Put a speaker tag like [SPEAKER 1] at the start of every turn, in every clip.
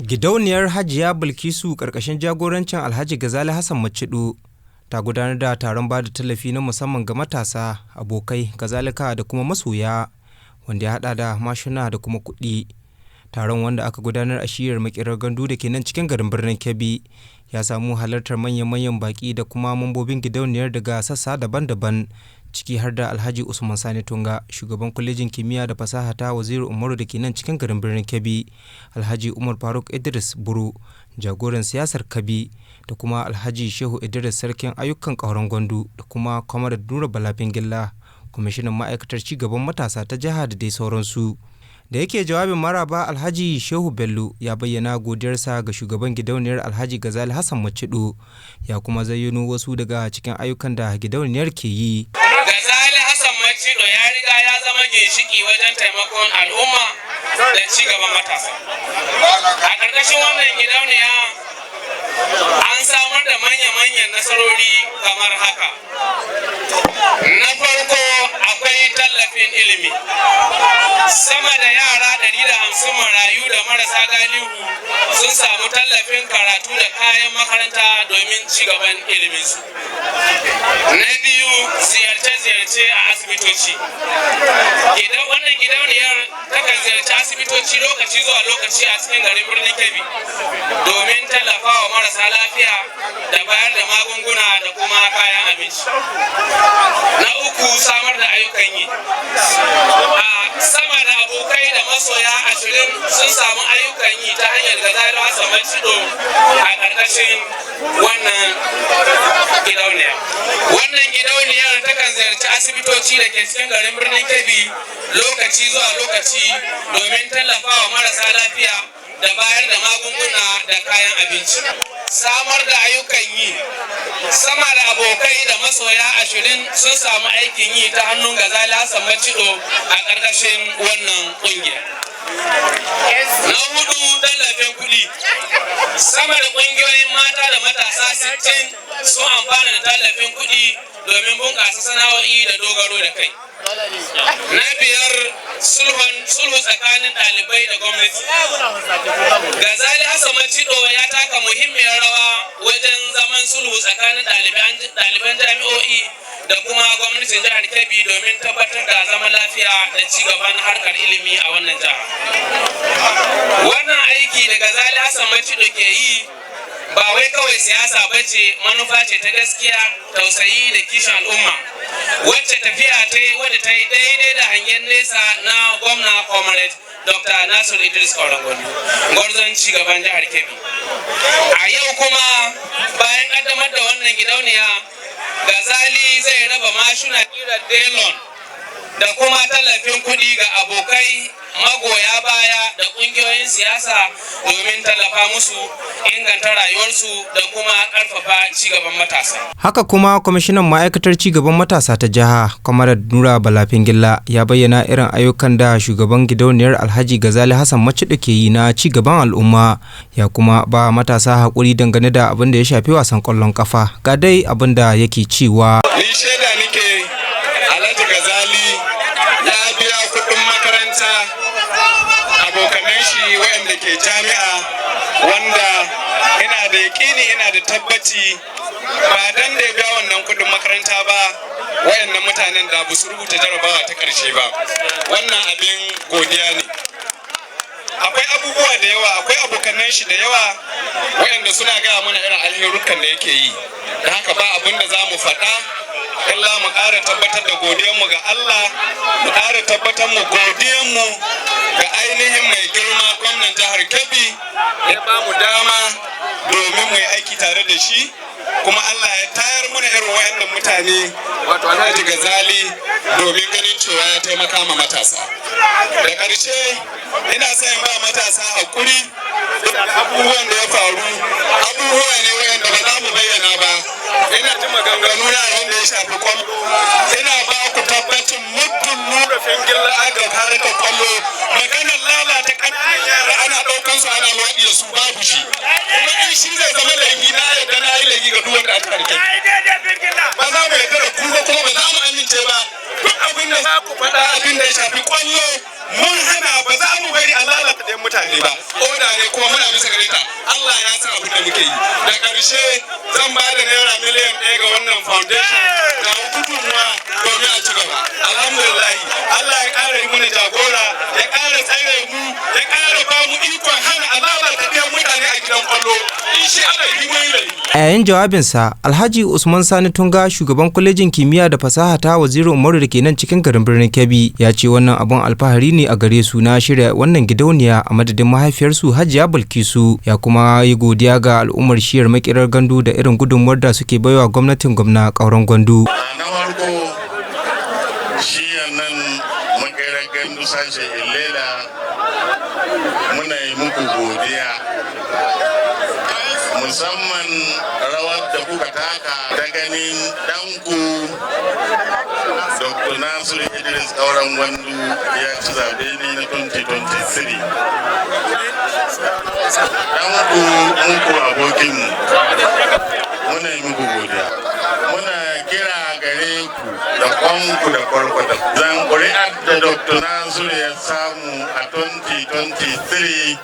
[SPEAKER 1] Gidauniyar Hajiya Bilkisu ƙarƙashin jagorancin Alhaji Gazali Hassan Maccido ta gudanar da taron ba da tallafi na musamman ga matasa, abokai, kazalika da kuma masoya, wanda ya haɗa da mashina da kuma kuɗi. Taron, wanda aka gudanar a shiyar Maƙerar Gandu da ke nan cikin garin birnin Kebbi, ya samu halartar manyan-manyan baƙi da kuma mambobin gidauniyar daga sassa daban-daban, ciki har da Alhaji Usman Sani Tunga, shugaban Kwalejin Kimiyya da Fasaha ta Waziri Umaru da ke nan cikin garin birnin Kebbi, Alhaji Umar Faruk Idris Buru, jagoran siyasar Kabi, da kuma Alhaji Shehu Idris, sarkin ayyukan ƙauren Gwandu, da kuma Comrade Nura Bala Fingilla, kwamishinan ma'aikatar cigaban matasa ta jiha, da dai sauransu. Da yake jawabin maraba, Alhaji Shehu Bello ya bayyana godiyarsa ga shugaban gidauniyar, Alhaji Gazali Hassan Maccido, ya kuma zayyano wasu daga cikin ayyukan da gidauniyar ke yi.
[SPEAKER 2] Gazali Hassan Maccido ya riga ya zama ginshiki wajen taimakon al'umma da ci gaban matasa. A ƙarƙashin wannan gidauniya an samar da manya-manyan nasarori kamar haka. Na farko, akwai tallafin ilimi. Sama da yara 150 marayu da marasa galihu sun samu tallafin karatu da kayan makaranta domin ci gaban iliminsu. Na biyu, ziyarce-ziyarce a asibitoci. Idan wannan gidauniyar takan ziyarci asibitoci lokaci zuwa lokaci a cikin garin birnin Kebbi domin tallafawa marasa lafiya da bayar da magunguna da kuma kayan abinci. Na uku, samar da ayyukan yi. A sama da abokai da masoya 20 sun samu ayyukan yi ta hanyar Gazali Hassan Maccido a ƙarƙashin wannan gidauniya. Wannan gidauniyar takan ziyarci asibitoci da ke cikin garin birnin Kebbi lokaci zuwa lokaci domin tallafawa marasa lafiya da bayar da magunguna da kayan abinci. Samar da ayyukan yi. Sama da abokai da masoya 20 sun samu aikin yi ta hannun Gazali Hassan Maccido a ƙarƙashin wannan ƙungiya. Na hudu, tallafin kuɗi. Sama da ƙungiyoyin mata da matasa 60 sun amfana da tallafin kuɗi domin bunƙasa sana'o'i da dogaro da kai. Na biyar, sulhu tsakanin ɗalibai da gwamnati. Gazali Hassan Maccido ya taka muhimmiyar rawa wajen zaman sulhu tsakanin ɗaliban jami'o'i da kuma gwamnatin jihar Kebbi domin tabbatar da zaman lafiya da ci gaban harkar ilimi a wannan jiha. Wannan aiki da Gazali Hassan Maccido ke yi ba wai kawai siyasa ba ce, manufa ce ta gaskiya, tausayi da kishin al'umma, wacce tafiya ta yi wadda ta yi daidai da hangen nesa na gwamna, Comrade Dr. Nasiru Idris Kauran Gwandu, gwarzon ci gaban jihar Kebbi. A yau kuma, bayan kaddamar da wannan gidauniya, Gazali zai raba mashina kirar Delon da kuma tallafin kuɗi ga abokai, magoya baya da ƙungiyoyin siyasa domin tallafa musu inganta rayuwarsu da kuma ƙarfafa cigaban matasa.
[SPEAKER 1] Haka kuma, kwamishinan ma'aikatar cigaban matasa ta jiha, Comrade Nura Bala Fingilla, ya bayyana irin ayyukan da shugaban gidauniyar, Alhaji Gazali Hassan Maccido, ke yi na cigaban al'umma, ya kuma ba matasa haƙuri dangane da abin da ya shafi wasan ƙwallon ƙafa. Ga dai abin da yake cewa.
[SPEAKER 3] Ni shaida nike, Alhaji Gazali ya biya kuɗin makaranta abokanan shi waɗanda ke jami'a, wanda ina da yaƙini, ina da tabbaci, ba dan da ya biya wannan kuɗin makaranta ba, wayannan mutanen da ba su rubuta jarabawa ta ƙarshe ba. Wannan abin godiya ne. Akwai abubuwa da yawa, akwai abokanan shi da yawa wayanda suna gaya mana irin alherukan da yake yi. Da haka ba abin da za mu faɗa illa mu ƙara tabbatar da godiyanmu ga Allah, mu ƙara tabbatar mu godiyanmu ga ainihin mai girma gwamnan jihar Kebbi ya ba mu dama domin mu yi aiki tare da shi, kuma Allah ya tayar muna irin wayannan mutane, wato Alhaji Gazali, domin ganin cewa ya taimaka ma matasa. Da ƙarshe, ina son in ba matasa hakuri da abubuwan da ya faru. Abubuwa ne wayanda ba za mu bayyana ba. Ina ji maganganu na abin da ya shafi kwallo. Ina ba ku tabbacin muddin Nura Fingilla aka harkar kwallo, maganar lalata ƙananan yara ana ɗaukan su ana luwaɗi da su, babu shi. Kuma in shi zai zama laifi, na yadda na yi laifi ga duk wanda aka harke. Ba za mu yarda da ku ba, kuma ba za mu amince ba. Duk abin da za ku faɗa, abin da ya shafi kwallo, mun hana. Ba za mu bari a lalata ɗayan mutane ba. Oda ne, kuma muna bisa gare ta. Allah ya san abin da muke yi. Da ƙarshe, zan ba da ₦1 million ga wannan foundation na gudunmuwa domin a ci gaba. Alhamdulillah, Allah ya ƙara yi mana jagora, ya ƙara tsare mu, ya ƙara ba mu ikon hana a lalata ɗayan mutane a gidan kwallo. In shi Allah yi mun yi.
[SPEAKER 1] A yayin jawabinsa, Alhaji Usman Sani Tunga, shugaban kwalejin kimiyya da fasaha ta Waziri Umaru da ke nan cikin garin birnin Kebbi, ya ce wannan abun alfahari ne a gare su na shirya wannan gidauniya a madadin mahaifiyarsu Hajiya Bilkisu. Ya kuma yi godiya ga al'ummar shiyar Makerar Gandu da irin gudunmuwar da suke baiwa gwamnatin gwamna Kauran Gwandu.
[SPEAKER 4] Na farko, shiyan nan Makerar Gandu, sashe Illela, muna yi muku godiya, musamman rawar da kuka taka ta ganin ɗanku Dr. Nasiru Idris Kauran Gwandu ya ci zaɓe ne na 2023. Ɗanku, muku abokinmu, muna yi muku godiya. Muna kira gare ku da kwanku da kwarkwata. Zan ƙuri'ar da Dr. Nasiru ya samu a 2023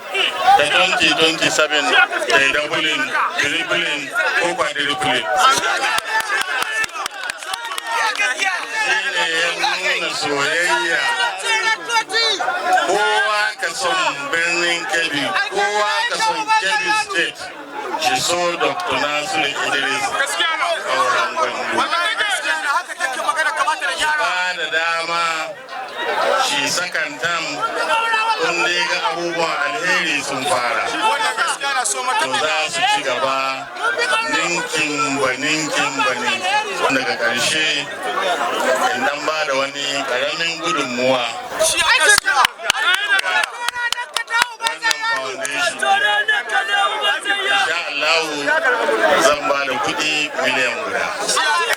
[SPEAKER 4] da 2027 da doubling, tripling ko quadrupling. Shi ne ya nuna soyayya. Kowa ka son birnin Kebbi, kowa ka son Kebbi State, shi so Dr. Nasiru Idris Kauran Gwandu. Ba da dama shi second term, kun dai ga abubuwan alheri sun fara. To, za su ci gaba ninkin ba ninkin ba ninkin. Daga ƙarshe, in dan ba da wani ƙaramin gudunmuwa wannan foundation. Insha Allahu, zan ba da kuɗi 1 miliyan.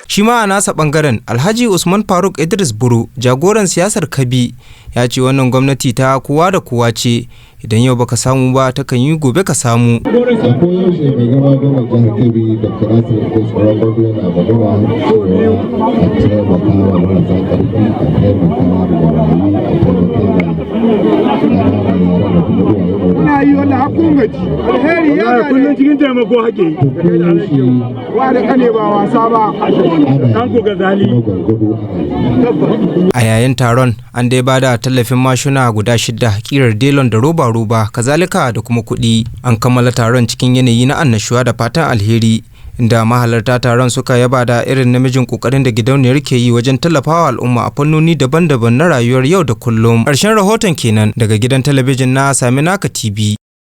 [SPEAKER 1] Shi ma a nasa bangaren, Alhaji Usman Faruk Idris Buru, jagoran siyasar Kabi, ya ce wannan gwamnati ta kowa da kowa ce. Idan yau baka samu ba, takan yi gobe ka samu.
[SPEAKER 5] A koyaushe mai girma gwamnan jihar Kebbi, Dr. Nasiru Idris Kauran Gwandu, yana magana cewa a taimaka wa marasa ƙarfi, a taimaka wa marayu, a taimaka wa ƙananan yara da kuma uwaye.
[SPEAKER 6] Muna yi wannan hakun gaji alheri ya
[SPEAKER 7] Wallahi kullum cikin taimako hake yi.
[SPEAKER 5] To, koyaushe
[SPEAKER 6] wa da kane ba wasa ba.
[SPEAKER 5] ana
[SPEAKER 7] Tanko Gazali.
[SPEAKER 5] kuma gwargwado ana yi.
[SPEAKER 1] A yayin taron, an dai bada tallafin mashina guda shida kirar Delon da roba-roba, kazalika da kuma kuɗi. An kammala taron cikin yanayi na annashuwa da fatan alheri, inda mahalarta taron suka yaba da irin namijin kokarin da gidauniyar ke yi wajen tallafawa al'umma a fannoni daban-daban na rayuwar yau da kullum. Ƙarshen rahoton kenan daga gidan talabijin na Saminaka TV.